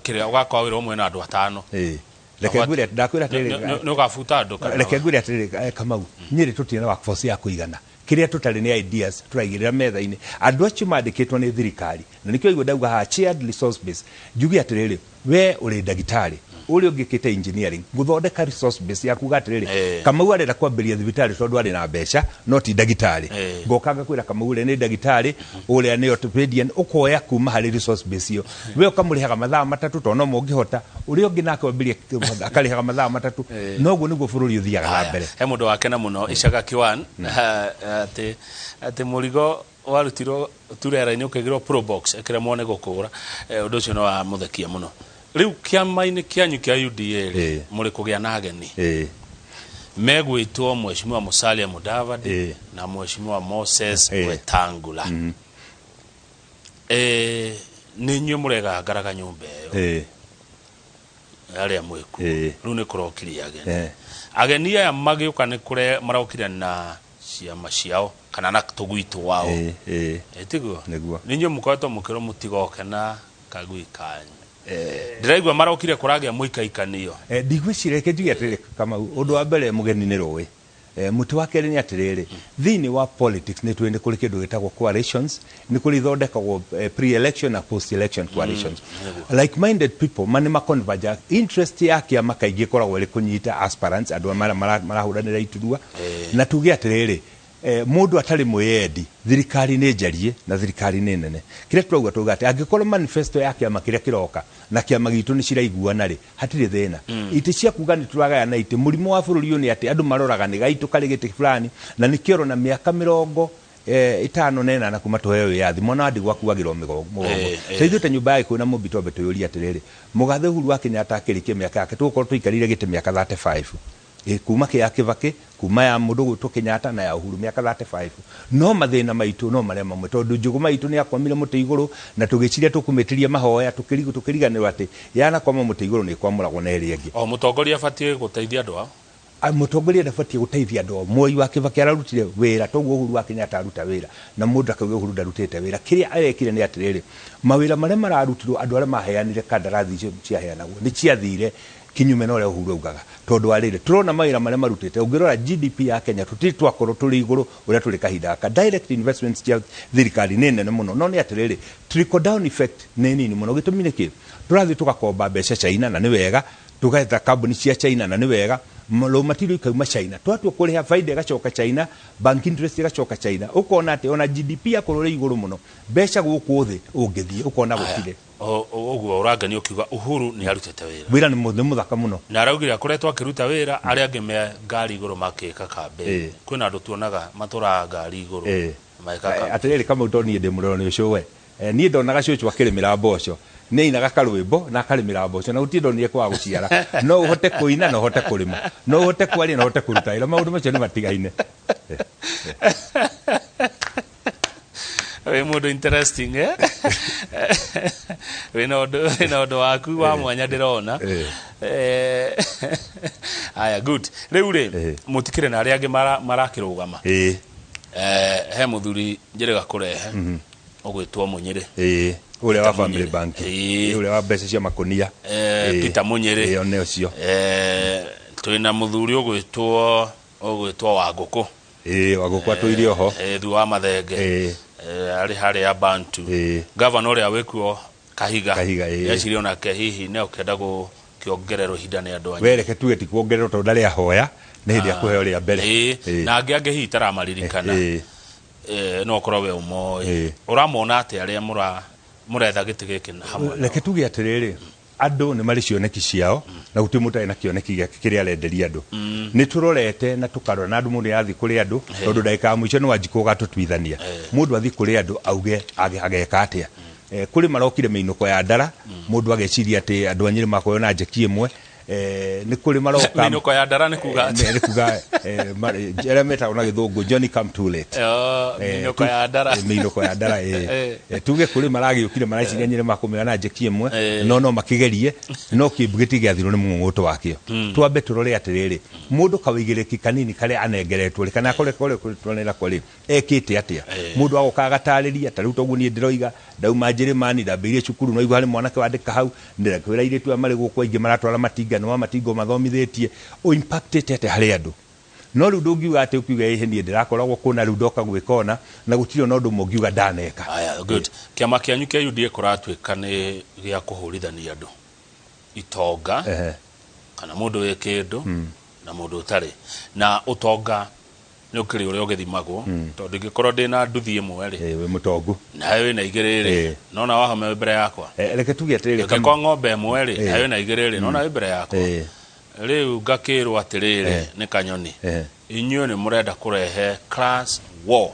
Kĩrĩa ũgakora wĩra ũmwe na andũ atano. Ĩĩ. Reke ngwĩre, ndakwĩra atĩrĩrĩ. Nĩ ũgabuta andũ kana? Reke ngwĩre atĩrĩrĩ, Kamau, Nyĩrĩ tũtirĩ na workforce ya kũigana. Kĩrĩa tũtarĩ nĩ ideas tũraigĩrĩra metha-inĩ. Andũ acio mandĩkĩtwo nĩ thirikari, na nĩkĩo waigua ndauga haha shared resource base. Njuge atĩrĩrĩ, we ũrĩ ndagĩtarĩ, ũrĩa ũngĩ ĩkĩte engineering, ngũthondeka resource base ya kuga atĩrĩrĩ, Kamau arenda kwambĩrĩria thibitarĩ tondũ arĩ na mbeca, no ti ndagĩtarĩ. Ngoka ngakwĩra Kamau ũrĩa nĩ ndagĩtarĩ, ũrĩa nĩ orthopedian, ũkoya kuma harĩ resource base ĩyo. We ũkamũrĩhaga mathaa matatũ tondũ no mo ũngĩhota, ũrĩa ũngĩ nake wambĩrĩria akarĩhaga mathaa matatũ. Noguo nĩguo bũrũri ũthiaga na mbere. He mũndũ wakena mũno Icaga Kiwan atĩ atĩ mũrigo warutirwo turera-inĩ ũkĩgĩrwo Probox ĩkĩremwo nĩ gũkũra. Ũndũ ũcio nĩ wamũthekia mũno. Rĩu kĩama-inĩ kĩanyu kĩa UDA rĩ, mũrĩ kũgĩa na ageni megwĩtwo Mheshimiwa Musalia Mudavadi na Mheshimiwa Moses Wetangula. Nĩ inyuĩ mũregangaraga nyũmba ĩyo arĩa mwĩkuo. Rĩu nĩ kũrokirie ageni. Ageni aya magĩũka nĩ kũre marokire na ciama ciao kana na tũgui twao. Ĩĩ. Tiguo? Nĩguo. Nĩ inyuĩ mũkoretwo mũkĩrwo mũtigoke na kagui kanyu. Ndĩraigua marokire kũragĩa mũikaikanio. Ndigwĩciria, reke njuge atĩrĩrĩ Kamau, ũndũ wa mbere mũgeni nĩ rũĩ. Mũtĩ wa kerĩ nĩ atĩrĩrĩ, thĩinĩ wa politics nĩ tũĩ nĩ kũrĩ kĩndũ gĩtagwo coalitions, nĩ kũrĩ ithondekagwo pre-election na post-election coalitions. Like minded people ma nĩ ma converge, interest ya kĩama kaingĩ ĩkoragwo ĩrĩ kũnyita aspirants, andũ arĩa marahũranĩra iturwa. Na tuge atĩrĩrĩ, mũndũ atarĩ mwĩyendi, thirikari nĩ njariĩ na thirikari nĩ nene. Kĩrĩa tũrauga tũrauga atĩ angĩkorwo manifesto ya kĩama kĩrĩa kĩroka na kĩama gitũ nĩ ciraiguana rĩ, hatirĩ thĩna. Itĩ cia kuga nĩ tũragayana itĩ, mũrimũ wa bũrũri ũyũ nĩ atĩ andũ maroraga nĩ gaitũ karĩ gĩtĩ fulani, na nĩkĩo ũrona mĩaka mĩrongo 58 kuma tũheo wĩyathi, mwana wa ndigwa akuagĩrwo mũgongo. Ta ithuĩ ta nyũmba ya Gĩkũyũ na Mũmbi twambe twĩyũrie atĩrĩrĩ, mũgathe Uhuru wa Kenyatta akĩrĩkia mĩaka yake tũgũkorwo tũikarĩire gĩtĩ mĩaka 35. Kuma ya Kibaki, kuma ya mũndũ gwĩtwo Kenyatta na ya Uhuru mĩaka 35. No mathĩna maitũ no marĩa mamwe, tondũ njũgũma itũ nĩ yakwamire mũtĩ igũrũ na tũgĩciria tũkũmĩtĩria mahoya, tũkĩriganĩrwo atĩ yanakwama mũtĩ igũrũ nĩ ĩkwamũragwo na ĩrĩa ĩngĩ. O mũtongoria abatiĩ gũteithia andũ ao? Mũtongoria ndabatiĩ gũteithia andũ ao. Mwai wa Kibaki ararutire wĩra toguo Uhuru wa Kenyatta aruta wĩra, na mũndũ akauga Uhuru ndarutĩte wĩra. Kĩrĩa arekire nĩ atĩrĩrĩ, mawĩra marĩa mararutirwo andũ arĩa maheanire kandarathi icio ciaheanagwo nĩ ciathire kinyume na ũrĩa Uhuru augaga, tondũ wa rĩrĩ tũrona mawĩra marĩa marutĩte. Ũngĩrora GDP ya Kenya tũtirĩ twakorwo tũrĩ igũrũ ũrĩa tũrĩ kahinda gaka. Direct investments cia thirikari nĩ nene mũno, no nĩ atĩrĩrĩ, trickle down effect nĩ nini mũno. Gĩtũmi nĩ kĩ? Tũrathiĩ tũgakomba mbeca China na nĩ wega, tũgetha kambuni cia China na nĩ wega, raw material ikauma China, twatua kũrĩha baida ĩgacoka China, bank interest ĩgacoka China. Ũkona atĩ ona GDP yakorwo ĩrĩ igũrũ mũno, mbeca gũkũ thĩ ũngĩthiĩ ũkona gũtirĩ. Ũguo ũrangenia ũkiuga Uhuru nĩ arutĩte wĩra. Wĩra nĩ mũthaka mũno. Na araugire akoretwo akĩruta wĩra, arĩa angĩ me ngari igũrũ makĩka campaign. Kwĩna andũ tuonaga matũraga ngari igũrũ magĩka campaign. Atĩrĩrĩ Kamau, tondũ niĩ ndĩ mũrero nĩ ũcũwe. Niĩ ndonaga cũcũ akĩrĩmĩra mboco. Nĩ ainaga karwĩmbo na akarĩmĩra mboco, na gũtirĩ ndonire kwaga gũciara. No ũhote kũina na ũhote kũrĩma, no ũhote kwaria na ũhote kũruta wĩra. Maũndũ macio nĩ matigaine. Wĩ mũndũ interesting, eh? Wĩna ũndũ waku wa mwanya ndĩrona. Aya, good. Rĩu rĩ, mũtikĩrĩ na arĩa angĩ marakĩrũgama. He mũthuri njĩrĩga kũrehe ũgwĩtwo Mũnyĩrĩ. Ĩĩ, ũrĩa wa Peter Family Mũnyĩrĩ. Bank. Ũrĩa wa mbeca cia makũnia. Peter Mũnyĩrĩ. Ĩĩ, one ũcio. Twĩna mũthuri ũgwĩtwo Wangũkũ. Ĩĩ, Wangũkũ atũire oho. Thutha wa Mathenge. Arĩ harĩa Bantu. Gavana ũrĩa wĩkuo Kahiga. Kahiga, ĩĩ. Ndĩreciria onake hihi nĩ ũkĩenda gũkĩongererwo ihinda nĩ andũ anyu. We reke tuge ti kuongererwo tondũ ndarĩ ahoya, nĩ hĩndĩ akũheo rĩa mbere. Na angĩ hihi itaramaririkana. No ũkorwo we ũmoĩ. Ũramona atĩa arĩa mũretha gĩtĩ gĩkĩ hamwe nao? Reke tuge atĩrĩrĩ, andũ nĩ marĩ cioneki ciao na gũtirĩ mũndũ ũtarĩ na kĩoneki gĩake kĩrĩa arenderia andũ. Nĩ tũrorete na tũkarora na andũ, mũndũ nĩ arathiĩ kũrĩ andũ tondũ ndagĩka ya mũico nĩ Wanjikũ ũgatũtuithania. Mũndũ athiĩ kũrĩ andũ auge ageka atĩa. Kũrĩ marokire mĩinũko ya ndara, mũndũ ageciria atĩ andũ a Nyĩrĩ makoywo na njeki ĩmwe. Nĩ kũrĩ maroka. Mĩinũko ya ndara nĩ kuga atĩa? Nĩ kuga arĩa metagwo na gĩthũngũ Johnny come too late. Mĩinũko ya ndara. Mĩinũko ya ndara. Tuge kũrĩ maragĩũkire mareciria nyĩrĩ makũmĩra na njeki ĩmwe, no makĩgerie, no kĩmbu gĩtigĩathirwo nĩ mũng'ũng'ũtũ wakĩo. Twambe tũrore atĩrĩrĩ, mũndũ kawĩigĩrĩki kanini karĩa anengeretwo rĩ, kana kũrĩa nako rĩ, ekĩte atĩa? Mũndũ agoka agatarĩria, ta rĩu toguo niĩ ndĩroiga, ndauma Njĩrĩmani, ndambĩrĩirie cukuru, no igua harĩ mwanake wandĩka hau, ndĩrakwĩra airĩtu aya marĩ gũkũ aingĩ maratwara matinga, nĩ wa matinga ũmathomithĩtie, ũ-impactĩte atĩa harĩ andũ? No rĩu ndũngiuga atĩ ũkiuga ĩhĩ niĩ ndĩrakoragwo kũna rĩu ndoka gwĩka ũna, na gũtirĩ ona ũndũ ũmwe ũngiuga ndaneka. Aya, good. Kĩama kĩanyu kĩa UDA kũratuĩka nĩ gĩa kũhũrithania andũ. Itonga, kana mũndũ wĩ kĩndũ, na mũndũ ũtarĩ. Na ũtonga nĩ ũkĩrĩ ũrĩa ũgĩthimagwo, tondũ ingĩkorwo ndĩna nduthi ĩmwe rĩ, Wĩ mũtongu. Nawe wĩna igĩrĩ rĩ, nona wahome wĩ mbere yakwa. Reke tuge atĩrĩrĩ, Angĩkorwo ng'ombe ĩmwe rĩ, nawe wĩna igĩrĩ rĩ, nona wĩ mbere yakwa. Rĩu ngakĩrwo atĩrĩrĩ, nĩ kanyoni. Inyuĩ nĩ mũrenda kũrehe class war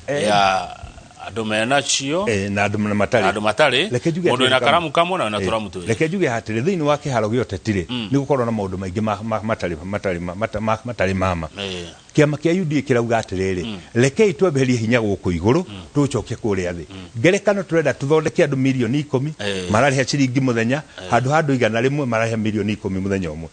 ya andũ menacio na andũ matarĩ. Andũ matarĩ. Reke njuge Mũndũ atĩrĩrĩ, wĩna karamu kamwe na wĩna tũramu twĩrĩ. Reke njuge atĩrĩ, thĩinĩ wa kĩharo gĩa ũteti rĩ, nĩ gũkorwo na maũndũ maingĩ matarĩ mama. Kĩama kĩa UDA kĩrauga atĩrĩrĩ, rekei twambererie hinya gũkũ igũrũ, tũcoke kũrĩa thĩ. Ngerekano tũrenda tũthondeke andũ mirioni 10, mararĩha ciringi mũthenya, handũ ha andũ 100 mararĩha mirioni 10 mũthenya ũmwe.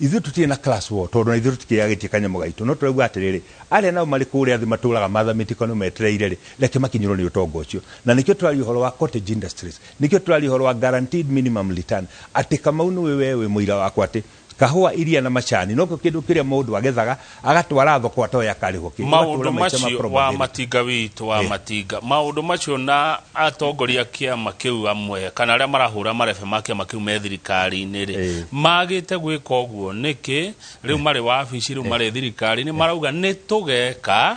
Ithuĩ tũtirĩ na class war, tondũ na ithuĩ tũtikĩagĩtie kanyamũ gaitũ. No tũrauga atĩrĩrĩ, arĩa nao marĩ kũrĩa thĩ matũraga mathamĩtie kana metereire rĩ, reke makinyĩrwo nĩ ũtonga ũcio. Na nĩkĩo tũraria ũhoro wa cottage industries, nĩkĩo tũraria ũhoro wa guaranteed minimum return, atĩ Kamau nĩwe we wĩ mũira wakwa atĩ kahũa, iria na macani nokĩo kĩndũ kĩrĩa mũndũ agethaga agatwara thoko atoe akarĩhwo kĩ. Maũndũ Ũgatũra maica ma macio wa probability. Matinga witũ wa matinga, maũndũ macio na atongoria kĩama kĩu amwe kana arĩa marahũra marebe ma kĩama kĩu me thirikari-inĩ rĩ, magĩte gwĩka ũguo nĩkĩ? Rĩu marĩ wabici, rĩu marĩ thirikari-inĩ, marauga nĩ tũgeka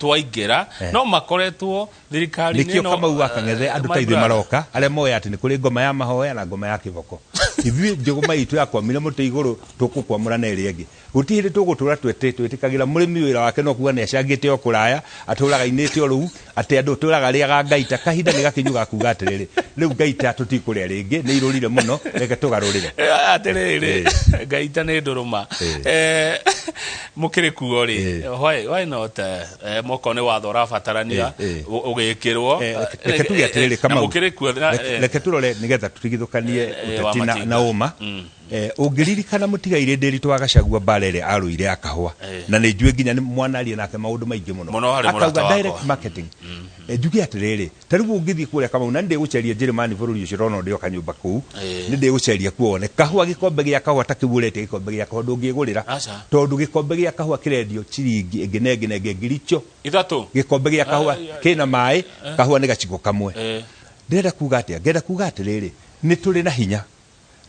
twaingĩra, no makoretwo thirikari-inĩ. Nĩkĩo Kamau wa Kang'ethe andũ my ta ithuĩ brother. Maroka arĩa moĩ atĩ nĩ kũrĩ ngoma ya mahoya na ngoma ya kĩboko. Ithuĩ njũgũma itũ yakwamire mũtĩ igũrũ, tũkũkwamũra na ĩrĩa ĩngĩ. Gũtirĩ hĩndĩ tũgũtũra twĩtĩkagĩra mũrĩmi wĩra wake no kuga nĩ acangĩte o kũraya, atũraga inĩte o rũu, atĩ andũ tũraga arĩaga ngaita. Kahinda nĩ gakinyu ga kuga atĩrĩrĩ, rĩu ngaita tũtikũrĩa rĩngĩ, nĩ irũrire mũno, reke tũgarũrĩre. Atĩrĩrĩ, ngaita nĩ ndũrũma. Mũkĩrĩ kuo rĩ, why not, moko nĩ watho ũrabatarania ũgĩkĩrwo. Reke tuge atĩrĩrĩ, Na Kamau, mũkĩrĩ kuo reke tũrore nĩgetha tũtigithũkanie wa ũteti matinga. na ũma. Ũngĩririkana mũtigairĩ Ndĩritũ wa Gachagua mbara ĩrĩa arũire ya kahũa, na nĩ njũĩ nginya nĩ mwanaria nake maũndũ maingĩ mũno. Mũno harĩ Akauga mũrata wakwa. direct marketing. Njuge atĩrĩrĩ, ta rĩu ũngĩthiĩ kũrĩa Kamau, na nĩ ndĩgũceria Njĩrĩmani bũrũri ũcio ndona ndĩ o kanyũmba kũu, nĩ ndĩgũceria kuo wone kahũa, gĩkombe gĩa kahũa ta kĩu ũretia, gĩkombe gĩa kahũa ndũngĩgũrĩra, Aca. tondũ gĩkombe gĩa kahũa kĩrendio ciringi ĩngĩ na ĩngĩ na ĩngĩ ngiri icio 3. Gĩkombe gĩa kahũa kĩna maĩ, kahũa nĩ gaciko kamwe. Ndĩrenda kuga atĩa? Ngenda kuga atĩrĩrĩ, nĩ tũrĩ na hinya,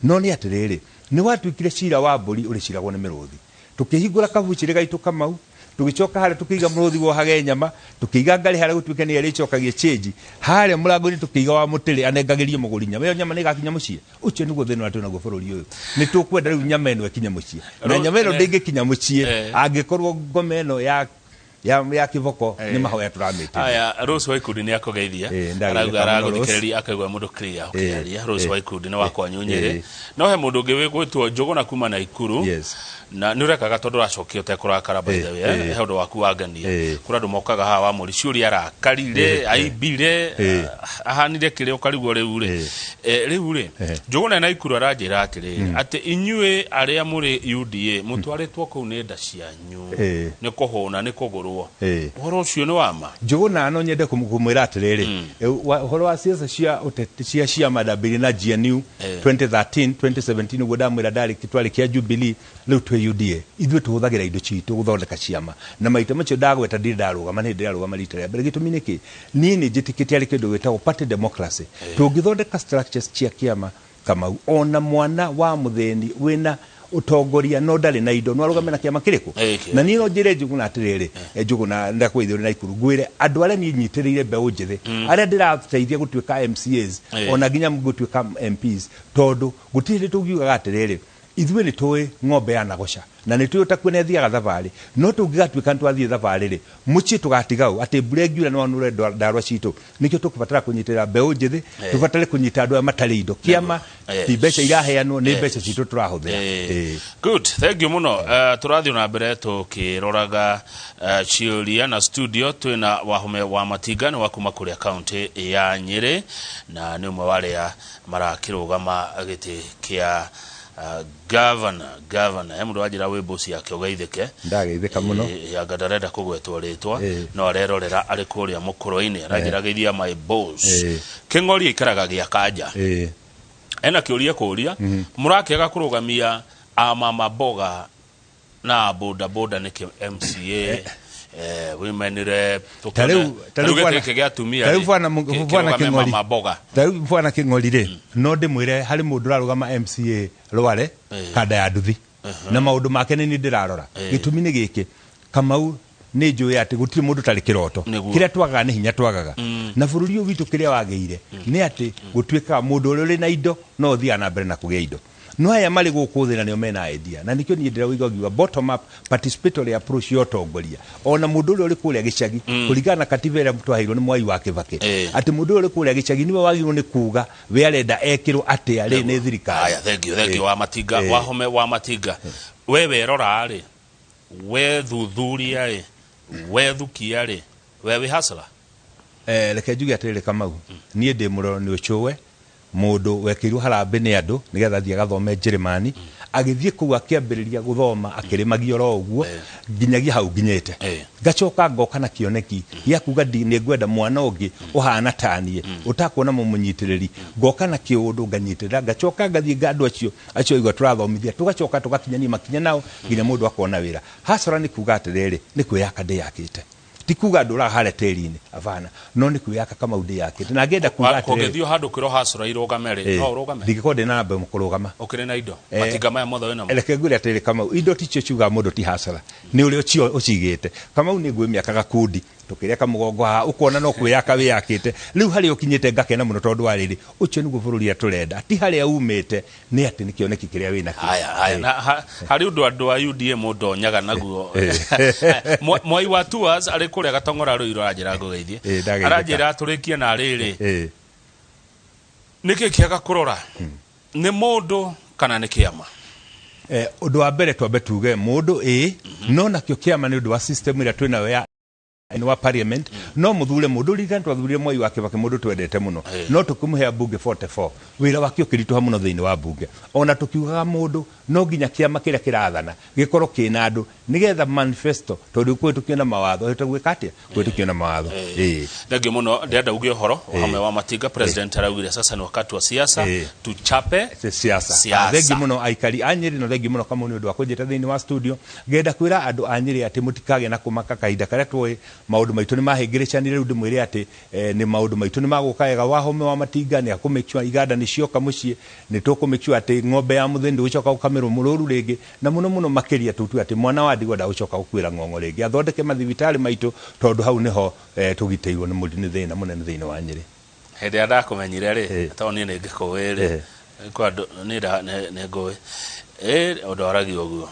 no nĩ atĩrĩrĩ, nĩ watuĩkire cira wa mbũri ũrĩciragwo nĩ mĩrũthi. Tũkĩhingũra kabucĩrĩ gaitũ Kamau, tũgĩcoka harĩa tũkĩiga mũrũthi wohage nyama, tũkĩiga ngarĩ harĩa gũtuĩke nĩ arĩcokagia change, harĩa mũrango-inĩ tũkĩiga wa mũtĩrĩ anengagĩrie mũgũri nyama. Ĩyo nyama nĩ ĩgakinya mũciĩ? Ũcio nĩguo thĩna ũrĩa twĩnaguo bũrũri ũyũ. Nĩ tũkwenda rĩu nyama ĩno ĩkinye mũciĩ, na nyama ĩno ndĩngĩkinya mũciĩ angĩkorwo ngoma ĩno ya kĩboko nĩ mahoya tũramĩtĩria. Aya, Rose wa Ikundi nĩ akũgeithia. Ndagĩrĩka Arauga mũno, Rose. aragũthikĩrĩria akaigua mũndũ clear ũkĩaria. Rose wa Ikundi nĩ wakwa Nyunyĩrĩ. No he mũndũ ũngĩ wĩgwĩtwo Njũgũna kuma Naikuru. Na nĩ ũrekaga tondũ ũracokia ũtekũrakara, by the way, he ũndũ waku wangenia. Kũrĩ andũ mokaga haha wa mũri ciũria, arakarire, aimbire, ahanire kĩrĩa ũkarigwo rĩu rĩ. Rĩu rĩ, Njũgũna Naikuru aranjĩra atĩrĩrĩ, atĩ inyuĩ arĩa mũrĩ UDA mũtwarĩtwo kũu nĩ nda cianyu, nĩ kũhũna, nĩ kũgũrwo. Ũhoro ũcio nĩ wa ma? Njũgũna, no nyende kũmwĩra atĩrĩrĩ, ũhoro wa ciaca cia ũteti cia ciama ndambĩrĩirie na GNU 2013 2017, ũguo ndamwĩra ndarĩ twarĩ kĩa Jubilee, rĩu twĩ UDA. Ithuĩ tũhũthagĩra indo citũ gũthondeka ciama, na maita macio ndagweta ndirĩ ndarũgama, nĩ ndĩrarũgama rita rĩa mbere. Gĩtũmi nĩ kĩ? Niĩ nĩ njĩtĩkĩtie harĩ kĩndũ gĩtagwo party democracy. Tũngĩthondeka structures cia kĩama, Kamau, ona mwana wa mũthĩni wĩna ũtongoria no ndarĩ na indo no arũgame na kĩama kĩrĩkũ? Na niĩ no njĩre Njũgũna atĩrĩrĩ, Njũgũna ndakwĩthĩ ũrĩ Naikuru, ngwĩre andũ arĩa niĩ nyitĩrĩire, mbeũ njĩthĩ arĩa ndĩrateithia gũtuĩka MCAs, ona nginya gũtuĩka MPs, tondũ gũtirĩ hĩndĩ tũngiugaga atĩrĩrĩ, Ithuĩ nĩ tũĩ ng'ombe ya Nagoca na nĩ tũĩ ũtakuo nĩ athiaga thabarĩ, no tũngĩgatuĩka nĩ twathiĩ thabarĩ rĩ, mũciĩ tũgatiga ũ atĩ mbura ĩngiura no anũre ndarwa citũ. Nĩkĩo tũkũbatara kũnyitĩrĩra mbeũ njĩthĩ, tũbatare kũnyita andũ aya matarĩ indo. Kĩama ti mbeca iraheanwo, nĩ mbeca citũ tũrahũthĩra. Good, thank you muno. Tũrathiĩ na mbere tũkĩroraga ciũria na studio twĩna Wahome wa Matinga, nĩ wa kuma kũrĩa kaunti ya Nyĩrĩ na nĩ ũmwe wa arĩa marakĩrũgama gĩtĩ kĩa governor. He mũndũ wanjĩra wĩ boss yake ũgeithĩke. Ndageithĩka mũno. Anga ndarenda kũgwetwo rĩtwa, no arerorera arĩ kũrĩa mũkũrũ-inĩ, aranjĩra geithia my boss. Kĩng'ori aikaraga gĩa kanja. Ena kĩũria kũria, mũrakĩaga kũrũgamia amama mboga na boda boda nĩkĩ MCA, women rep? Ta rĩu gĩtĩ gĩkĩ gĩa atumia ta rĩu rĩ, bwana kĩrũgame Kĩng'ori. mama mboga. Ta rĩu bwana Kĩng'ori rĩ, no ndĩmwĩre harĩ mũndũ ũrarũgama MCA Rware, kanda ya nduthi, na maũndũ make nĩ niĩ ndĩrarora. Gĩtũmi nĩ gĩkĩ, Kamau, nĩ njũĩ atĩ gũtirĩ mũndũ ũtarĩ kĩroto. Kĩrĩa twagaga nĩ hinya twagaga, na bũrũri ũyũ witũ kĩrĩa wagĩire nĩ atĩ gũtuĩkaga mũndũ ũrĩa ũrĩ na indo no ũthiaga na mbere na kũgĩa indo, no aya marĩ gũkũ thĩ na nĩo mena idea. Na nĩkĩo niĩ ndĩrauga ngiuga bottom up participatory approach ya ũtongoria, ona mũndũ ũrĩa ũrĩ kũrĩa gĩcagi, kũringana na katiba ĩrĩa twaheirwo nĩ Mwai wa Kĩbakĩ, atĩ mũndũ ũrĩa ũrĩ kũrĩa gĩcagi nĩwe wagĩrĩirwo nĩ kuga we arenda ekĩrwo atĩa rĩ nĩ thirikari. Aya, thank you, thank you, wa Matinga. Wahome wa Matinga, we werora rĩ, we thuthuria rĩ, we thukia rĩ, we wĩ hustler? Reke njuge atĩrĩrĩ, Kamau, niĩ ndĩ mũroro nĩ ũcũwe, mũndũ wekĩirwo harambĩ nĩ andũ nĩgetha athiĩ agathome Njĩrĩmani. Agĩthiĩ kũu akĩambĩrĩria gũthoma akĩrĩmagia oro ũguo nginyagia hau nginyĩte. Ngacoka ngoka na kĩoneki gĩa kuga nĩ ngwenda mwana ũngĩ ũhana taniĩ ũtakuona mũmũnyitĩrĩri, ngoka na kĩũndũ nganyitĩrĩra, ngacoka ngathiĩ nga andũ acio acio igua tũrathomithia, tũgacoka tũgakinyania makinya nao nginya mũndũ akona wĩra. Hustler nĩ kuga atĩrĩrĩ, nĩ kwĩyaka ndĩyakĩte, ti kuga ndũraga harĩa tĩri-inĩ, abana, no nĩ kwĩyaka, Kamau, ndĩyakĩte na ngenda kuga atĩrĩrĩ. Kũngĩthiĩ handũ kwĩrwo hustler irũgame rĩ, no ũrũgame? Ndingĩkorwo ndĩ na namba ĩmwe kũrũgama. Ũkĩrĩ na indo, matinga maya mothe wĩnamo. Reke ngwĩre atĩrĩrĩ, Kamau, indo ticio ciugaga mũndũ ti hustler, nĩ ũrĩa ũcigĩte. Kamau, nĩ ngũĩ mĩaka gakundi tũkĩrĩa kamũgongo haha, ũkona no kwĩyaka wĩyakĩte rĩu harĩa ũkinyĩte. Ngakena mũno tondũ wa rĩrĩ, ũcio nĩguo bũrũri ũrĩa tũrenda, ti harĩa umĩte, nĩ atĩ nĩ kĩoneki kĩrĩa wĩnakĩo. Haya, na harĩ ũndũ andũ a UDA mũndonyaga naguo. Mwai wa Tours arĩ kũrĩa Gatong'ora Rũirũ aranjĩra ngũgeithie. Ndageithĩka. Aranjĩra tũrĩkie na rĩrĩ, nĩkĩ kĩaga kũrora, nĩ mũndũ kana nĩ kĩama? Ũndũ wa mbere twambe tuge mũndũ ĩ, no nakĩo kĩama nĩ ũndũ wa system ĩrĩa twĩnayo ya nĩ wa parliament, no mũthure mũndũ. Ririkana twathurire Mwai wa Kĩbakĩ, mũndũ twendete mũno, no tũkĩmũhe mbunge 44, wĩra wake ũkĩritũha mũno thĩinĩ wa mbunge. Ona tũkiugaga mũndũ no nginya kĩama kĩrĩa kĩrathana gĩkorwo kĩna andũ nĩgetha manifesto, tondũ kũhĩtũkio na mawatho, ĩhote gwĩka atĩa, kũhĩtũkio na mawatho. Thank you mũno. Ndĩrenda uge ũhoro Wahome wa Matinga. President araugire sasa ni wakati wa siasa, tuchape siasa. Siasa. Thengi mũno aikari a Nyĩrĩ, na thengi mũno, Kamau, nĩ ũndũ wa kũnjĩta thĩinĩ wa studio. Ngenda kwĩra andũ a Nyĩrĩ atĩ mũtikagĩe na kũmaka kahinda karĩa tũĩ maũndũ maitũ nĩ mahĩngĩrĩcanire. Rĩu ndĩmwĩre atĩ nĩ maũndũ maitũ nĩ magũka wega. Wahome wa Matinga nĩ akũ make sure iganda nĩ cioka mũciĩ, nĩ tũkũ make sure atĩ ng'ombe ya mũthĩni ndĩgũcoka gũkamĩrwo mũrũru rĩngĩ, na mũno mũno makĩria tũtue atĩ mwana wa ndigwa ndagũcoka gũkuĩra ng'ong'o rĩngĩ. Athondeke mathibitarĩ maitũ, tondũ hau nĩho tũgitĩirwo nĩ mũrimũ, nĩ thĩna mũnene thĩinĩ wa Nyĩrĩ. Hĩndĩ ĩrĩa ndakũmenyire rĩ, tondũ niĩ nĩ ngĩkũĩ rĩ, kwa andũ niĩ nĩ ngũĩ, ũndũ waragia ũguo.